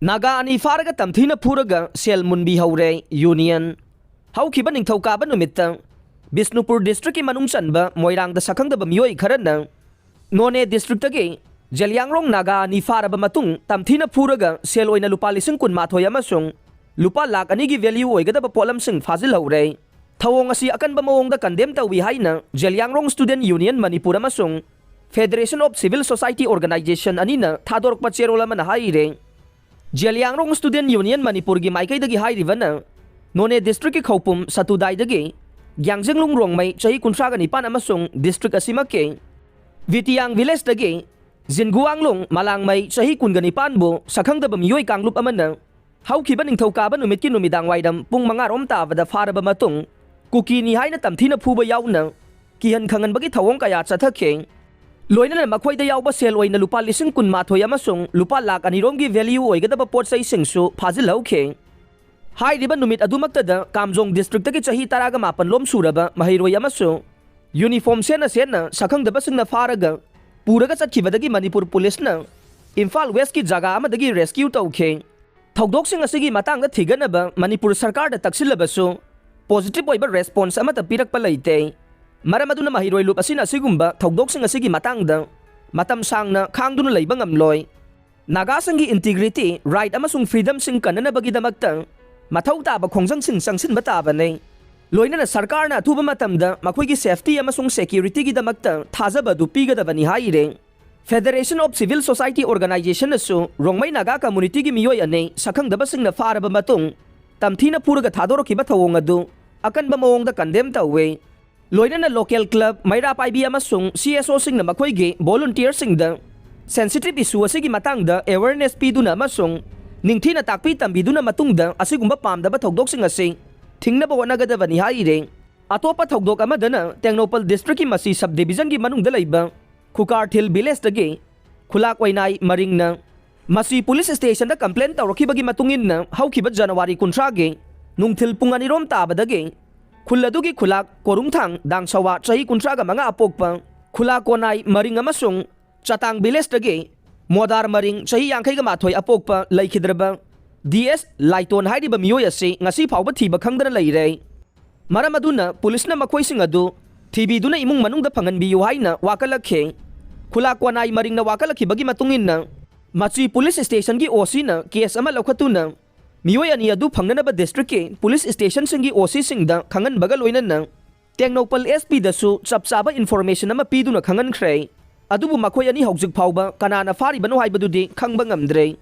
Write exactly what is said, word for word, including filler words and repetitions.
ꯅꯥꯒꯥ ꯑꯅꯤ ꯐꯥꯔꯒ ꯇꯝꯊꯤꯅ ꯐꯨꯔꯒ ꯁꯦꯜ ꯃꯨꯟꯕꯤꯍꯧꯔꯦ ꯌꯨꯅꯤꯌꯟ꯫ ꯍꯧꯈꯤꯕ ꯅꯤꯡꯊꯧꯀꯥꯕ ꯅꯨꯃꯤꯠꯇ ꯕꯤꯁꯅꯨꯄꯨꯔ ꯗꯤꯁꯇ꯭ꯔꯤꯛꯀꯤ ꯃꯅꯨꯡ ꯆꯟꯕ ꯃꯣꯏꯔꯥꯡꯗ ꯁꯛꯈꯪꯗꯕ ꯃꯤꯑꯣꯏ ꯈꯔꯅ ꯅꯣꯅꯦ ꯗꯤꯁꯇ꯭ꯔꯤꯛꯇꯒꯤ ꯖꯦꯂꯤꯌꯥꯡꯔꯣꯡ ꯅꯥꯒꯥ ꯑꯅꯤ ꯐꯥꯔꯕ ꯃꯇꯨꯡ ꯇꯝꯊꯤꯅ ꯐꯨꯔꯒ ꯁꯦꯜ ꯑꯣꯏꯅ ꯂꯨꯄꯥ ꯂꯤꯁꯤꯡ ꯀꯨꯟꯃꯥꯊꯣꯏ ꯑꯃꯁꯨꯡ ꯂꯨꯄꯥ ꯂꯥꯈ ꯑꯅꯤꯒꯤ ꯚꯦꯂ꯭ꯌꯨ ꯑꯣꯏꯒꯗꯕ ꯄꯣꯠꯂꯝꯁꯤꯡ ꯐꯥꯖꯤꯜꯍꯧꯔꯦ꯫ ꯊꯧꯑꯣꯡ ꯑꯁꯤ ꯑꯀꯟꯕ ꯃꯑꯣꯡꯗ ꯀꯟꯗꯦꯝ ꯇꯧꯏ ꯍꯥꯏꯅ ꯖꯦꯂꯤꯌꯥꯡꯔꯣꯡ ꯁ꯭ꯇꯨꯗꯦꯟꯠ ꯌꯨꯅꯤꯌꯟ ꯃꯅꯤꯄꯨꯔ ꯑꯃꯁꯨꯡ federation of civil society organisation ꯑꯅꯤꯅ ꯊꯥꯗꯣꯔꯛꯄ ꯆꯦꯔꯣꯜ ꯑꯃꯅ ꯍꯥꯏꯔꯦ꯫ ꯖꯦꯂꯤꯌꯥꯡꯔꯣꯡ ꯁ꯭ꯇꯨꯗꯦꯟꯠ ꯌꯨꯅꯤꯌꯟ ꯃꯅꯤꯄꯨꯔꯒꯤ ꯃꯥꯏꯀꯩꯗꯒꯤ ꯍꯥꯏꯔꯤꯕꯅ, ꯅꯣꯅꯦ ꯗꯤꯁꯇ꯭ꯔꯤꯛꯀꯤ ꯈꯧꯄꯨꯝ ꯁꯇꯨꯗꯥꯏꯗꯒꯤ ꯒ꯭ꯌꯥꯡꯖꯦꯡꯂꯨꯡ ꯔꯣꯡꯃꯩ, ꯆꯍꯤ ꯀꯨꯟꯊ꯭ꯔꯥꯒ ꯅꯤꯄꯥꯟ, ꯑꯃꯁꯨꯡ ꯗꯤꯁꯇ꯭ꯔꯤꯛ ꯑꯁꯤꯃꯛꯀꯤ ꯚꯤꯇꯤꯌꯥꯡ ꯚꯤꯂꯦꯖꯇꯒꯤ ꯖꯤꯟꯒꯨꯋꯥꯡꯂꯨꯡ ꯃꯂꯥꯡꯃꯩ, ꯆꯍꯤ ꯀꯨꯟꯒ ꯅꯤꯄꯥꯟꯕꯨ ꯁꯛꯈꯪꯗꯕ ꯃꯤꯑꯣꯏ ꯀꯥꯡꯂꯨꯞ ꯑꯃꯅ ꯍꯧꯈꯤꯕ ꯅꯤꯡꯊꯧꯀꯥꯕ ꯅꯨꯃꯤꯠꯀꯤ ꯅꯨꯃꯤꯗꯥꯡ ꯋꯥꯏꯔꯝ ꯄꯨꯡ ꯃꯉꯥ ꯔꯣꯝ ꯇꯥꯕꯗ ꯐꯥꯔꯕ ꯃꯇꯨꯡ, ꯀꯨꯀꯤꯅꯤ ꯍꯥꯏꯅ ꯇꯝꯊꯤꯅ ꯐꯨꯕ ꯌꯥꯎꯅ ꯀꯤꯍꯟ ꯈꯪꯍꯟꯕꯒꯤ ꯊꯧꯑꯣꯡ ꯀꯌꯥ ꯆꯠꯊꯈꯤ꯫ ꯂꯣꯏꯅꯅ ꯃꯈꯣꯏꯗ ꯌꯥꯎꯕ ꯁꯦꯜ ꯑꯣꯏꯅ ꯂꯨꯄꯥ ꯂꯤꯁꯤꯡ ꯀꯨꯟꯃꯥꯊꯣꯏ ꯑꯃꯁꯨꯡ ꯂꯨꯄꯥ ꯂꯥꯈ ꯑꯅꯤ ꯔꯣꯝꯒꯤ ꯚꯦꯂ꯭ꯌꯨ ꯑꯣꯏꯒꯗꯕ ꯄꯣꯠ ꯆꯩꯁꯤꯡꯁꯨ ꯐꯥꯖꯤꯜꯍꯧꯈꯤ꯫ ꯍꯥꯏꯔꯤꯕ ꯅꯨꯃꯤꯠ ꯑꯗꯨꯃꯛꯇꯗ ꯀꯥꯝꯖꯣꯡ ꯗꯤꯁꯇ꯭ꯔꯤꯛꯇꯒꯤ ꯆꯍꯤ ꯇꯔꯥꯒ ꯃꯥꯄꯟ ꯂꯣꯝ ꯁꯨꯔꯕ ꯃꯍꯩꯔꯣꯏ ꯑꯃꯁꯨ ꯌꯨꯅꯤꯐꯣꯔꯝ ꯁꯦꯠꯅ ꯁꯦꯠꯅ ꯁꯛꯈꯪꯗꯕꯁꯤꯡꯅ ꯐꯥꯔꯒ ꯄꯨꯔꯒ ꯆꯠꯈꯤꯕꯗꯒꯤ ꯃꯅꯤꯄꯨꯔ ꯄꯨꯂꯤꯁꯅ ꯏꯝꯐꯥꯜ ꯋꯦꯁꯀꯤ ꯖꯒꯥ ꯑꯃꯗꯒꯤ ꯔꯦꯁꯀ꯭ꯌꯨ ꯇꯧꯈꯤ꯫ ꯊꯧꯗꯣꯛꯁꯤꯡ ꯑꯁꯤꯒꯤ ꯃꯇꯥꯡꯗ ꯊꯤꯒꯠꯅꯕ ꯃꯅꯤꯄꯨꯔ ꯁꯔꯀꯥꯔꯗ ꯇꯛꯁꯤꯜꯂꯕꯁꯨ, ꯄꯣꯖꯤꯇꯤꯚ ꯑꯣꯏꯕ ꯔꯦꯁꯄꯣꯟꯁ ꯑꯃꯠꯇ ꯄꯤꯔꯛꯄ ꯂꯩꯇꯦ꯫ ꯃꯔꯝ ꯑꯗꯨꯅ ꯃꯍꯩꯔꯣꯏ ꯂꯨꯞ ꯑꯁꯤꯅ ꯑꯁꯤꯒꯨꯝꯕ ꯊꯧꯗꯣꯛꯁꯤꯡ ꯑꯁꯤꯒꯤ ꯃꯇꯥꯡꯗ ꯃꯇꯝ ꯁꯥꯡꯅ ꯈꯥꯡꯗꯨꯅ ꯂꯩꯕ ꯉꯝꯂꯣꯏ꯫ ꯅꯥꯒꯥꯁꯤꯡꯒꯤ ꯏꯟꯇꯤꯒ꯭ꯔꯤꯇꯤ, ꯔꯥꯏꯠ ꯑꯃꯁꯨꯡ ꯐ꯭ꯔꯤꯗꯝꯁꯤꯡ ꯀꯟꯅꯅꯕꯒꯤꯗꯃꯛꯇ ꯃꯊꯧ ꯇꯥꯕ ꯈꯣꯡꯖꯪꯁꯤꯡ ꯆꯪꯁꯤꯟꯕ ꯇꯥꯕꯅꯤ꯫ ꯂꯣꯏꯅꯅ ꯁꯔꯀꯥꯔꯅ ꯑꯊꯨꯕ ꯃꯇꯝꯗ ꯃꯈꯣꯏꯒꯤ ꯁꯦꯐꯇꯤ ꯑꯃꯁꯨꯡ ꯁꯦꯀ꯭ꯌꯨꯔꯤꯇꯤꯒꯤꯗꯃꯛꯇ ꯊꯥꯖꯕ ꯑꯗꯨ ꯄꯤꯒꯗꯕꯅꯤ ꯍꯥꯏꯔꯦ꯫ ꯐꯦꯗꯔꯦꯁꯟ ꯑꯣꯐ ꯁꯤꯚꯤꯜ ꯁꯣꯁꯥꯏꯇꯤ ꯑꯣꯔꯒꯅꯥꯏꯖꯦꯁꯟꯅꯁꯨ ꯔꯣꯡꯃꯩ ꯅꯥꯒꯥ ꯀꯝꯃꯨꯅꯤꯇꯤꯒꯤ ꯃꯤꯑꯣꯏ ꯑꯅꯤ ꯁꯛꯈꯪꯗꯕꯁꯤꯡꯅ ꯐꯥꯔꯕ ꯃꯇꯨꯡ ꯇꯝꯊꯤꯅ ꯐꯨꯔꯒ ꯊꯥꯗꯣꯔꯛꯈꯤꯕ ꯊꯧꯑꯣꯡ ꯑꯗꯨ ꯑꯀꯟꯕ ꯃꯑꯣꯡꯗ ꯀꯟꯗꯦꯝ ꯇꯧꯏ꯫ ꯂꯣꯏꯅꯅ ꯂꯣꯀꯦꯜ ꯀ꯭ꯂꯕ, ꯃꯩꯔꯥ ꯄꯥꯏꯕꯤ ꯑꯃꯁꯨꯡ ꯁꯤ ꯑꯦꯁ ꯑꯣꯁꯤꯡꯅ ꯃꯈꯣꯏꯒꯤ ꯚꯣꯂꯨꯟꯇꯤꯌꯔꯁꯤꯡꯗ ꯁꯦꯟꯁꯤꯇꯤꯚ ꯏꯁꯨ ꯑꯁꯤꯒꯤ ꯃꯇꯥꯡꯗ ꯑꯦꯋꯦꯔꯅꯦꯁ ꯄꯤꯗꯨꯅ ꯑꯃꯁꯨꯡ ꯅꯤꯡꯊꯤꯅ ꯇꯥꯛꯄꯤ ꯇꯝꯕꯤꯗꯨꯅ ꯃꯇꯨꯡꯗ ꯑꯁꯤꯒꯨꯝꯕ ꯄꯥꯝꯗꯕ ꯊꯧꯗꯣꯛꯁꯤꯡ ꯑꯁꯤ ꯊꯤꯡꯅꯕ ꯍꯣꯠꯅꯒꯗꯕꯅꯤ ꯍꯥꯏꯔꯤ꯫ ꯑꯇꯣꯞꯄ ꯊꯧꯗꯣꯛ ꯑꯃꯗꯅ ꯇꯦꯡꯅꯧꯄꯜ ꯗꯤꯁꯇ꯭ꯔꯤꯛꯀꯤ ꯃꯁꯤ ꯁꯕ ꯗꯤꯕꯤꯖꯟꯒꯤ ꯃꯅꯨꯡꯗ ꯂꯩꯕ ꯈꯨꯀꯥꯔꯊꯤꯜ ꯚꯤꯂꯦꯖꯇꯒꯤ ꯈꯨꯂꯥꯛ ꯑꯣꯏꯅꯥꯏ ꯃꯔꯤꯡꯅ ꯃꯁꯤ ꯄꯨꯂꯤꯁ ꯁ꯭ꯇꯦꯁꯟꯗ ꯀꯝꯄ꯭ꯂꯦꯟ ꯇꯧꯔꯛꯈꯤꯕꯒꯤ ꯃꯇꯨꯡ ꯏꯟꯅ ꯍꯧꯈꯤꯕ ꯖꯅꯋꯥꯔꯤ ꯀꯨꯟꯊ꯭ꯔꯥꯒꯤ ꯅꯨꯡꯊꯤꯜ ꯄꯨꯡ ꯑꯅꯤꯔꯣꯝ ꯇꯥꯕꯗꯒꯤ ꯈꯨꯜ ꯑꯗꯨꯒꯤ ꯈꯨꯂꯥꯛ ꯀꯣꯔꯨꯡꯊꯥꯡ ꯗꯥꯡꯁꯋꯥ, ꯆꯍꯤ ꯀꯨꯟꯊ꯭ꯔꯥꯒ ꯃꯉꯥ ꯑꯄꯣꯛꯄ ꯈꯨꯂꯥꯛ ꯀꯣꯅꯥꯏ ꯃꯔꯤꯡ ꯑꯃꯁꯨꯡ ꯆꯇꯥꯡ ꯚꯤꯂꯦꯖꯇꯒꯤ ꯃꯣꯗꯥꯔ ꯃꯔꯤꯡ, ꯆꯍꯤ ꯌꯥꯡꯈꯩꯒ ꯃꯥꯊꯣꯏ ꯑꯄꯣꯛꯄ, ꯂꯩꯈꯤꯗ꯭ꯔꯕ ꯗꯤ ꯑꯦꯁ ꯂꯥꯏꯇꯣꯟ ꯍꯥꯏꯔꯤꯕ ꯃꯤꯑꯣꯏ ꯑꯁꯤ ꯉꯁꯤ ꯐꯥꯎꯕ ꯊꯤꯕ ꯈꯪꯗꯅ ꯂꯩꯔꯦ꯫ ꯃꯔꯝ ꯑꯗꯨꯅ ꯄꯨꯂꯤꯁꯅ ꯃꯈꯣꯏꯁꯤꯡ ꯑꯗꯨ ꯊꯤꯕꯤꯗꯨꯅ ꯏꯃꯨꯡ ꯃꯅꯨꯡꯗ ꯐꯪꯍꯟꯕꯤꯌꯨ ꯍꯥꯏꯅ ꯋꯥꯀꯠꯂꯛꯈꯤ꯫ ꯈꯨꯂꯥꯛ ꯀ꯭ꯋꯥꯅꯥꯏ ꯃꯔꯤꯡꯅ ꯋꯥꯀꯠꯂꯛꯈꯤꯕꯒꯤ ꯃꯇꯨꯡ ꯏꯟꯅ, ꯃꯆꯤ ꯄꯨꯂꯤꯁ ꯁ꯭ꯇꯦꯁꯟꯒꯤ ꯑꯣ ꯁꯤꯅ ꯀꯦꯁ ꯑꯃ ꯂꯧꯈꯠꯇꯨꯅ ꯃꯤꯑꯣꯏ ꯑꯅꯤ ꯑꯗꯨ ꯐꯪꯅꯅꯕ ꯗꯤꯁꯇ꯭ꯔꯤꯛꯀꯤ ꯄꯨꯂꯤꯁ ꯁ꯭ꯇꯦꯁꯟꯁꯤꯡꯒꯤ ꯑꯣ ꯁꯤꯁꯤꯡꯗ ꯈꯪꯍꯟꯕꯒ ꯂꯣꯏꯅꯅ ꯇꯦꯡꯅꯧꯄꯜ ꯑꯦꯁ ꯄꯤꯗꯁꯨ ꯆꯞ ꯆꯥꯕ ꯏꯟꯐꯣꯔꯃꯦꯁꯟ ꯑꯃ ꯄꯤꯗꯨꯅ ꯈꯪꯍꯟꯈ꯭ꯔꯦ꯫ ꯑꯗꯨꯕꯨ ꯃꯈꯣꯏ ꯑꯅꯤ ꯍꯧꯖꯤꯛ ꯐꯥꯎꯕ ꯀꯅꯥꯅ ꯐꯥꯔꯤꯕꯅꯣ ꯍꯥꯏꯕꯗꯨꯗꯤ ꯈꯪꯕ ꯉꯝꯗ꯭ꯔꯦ꯫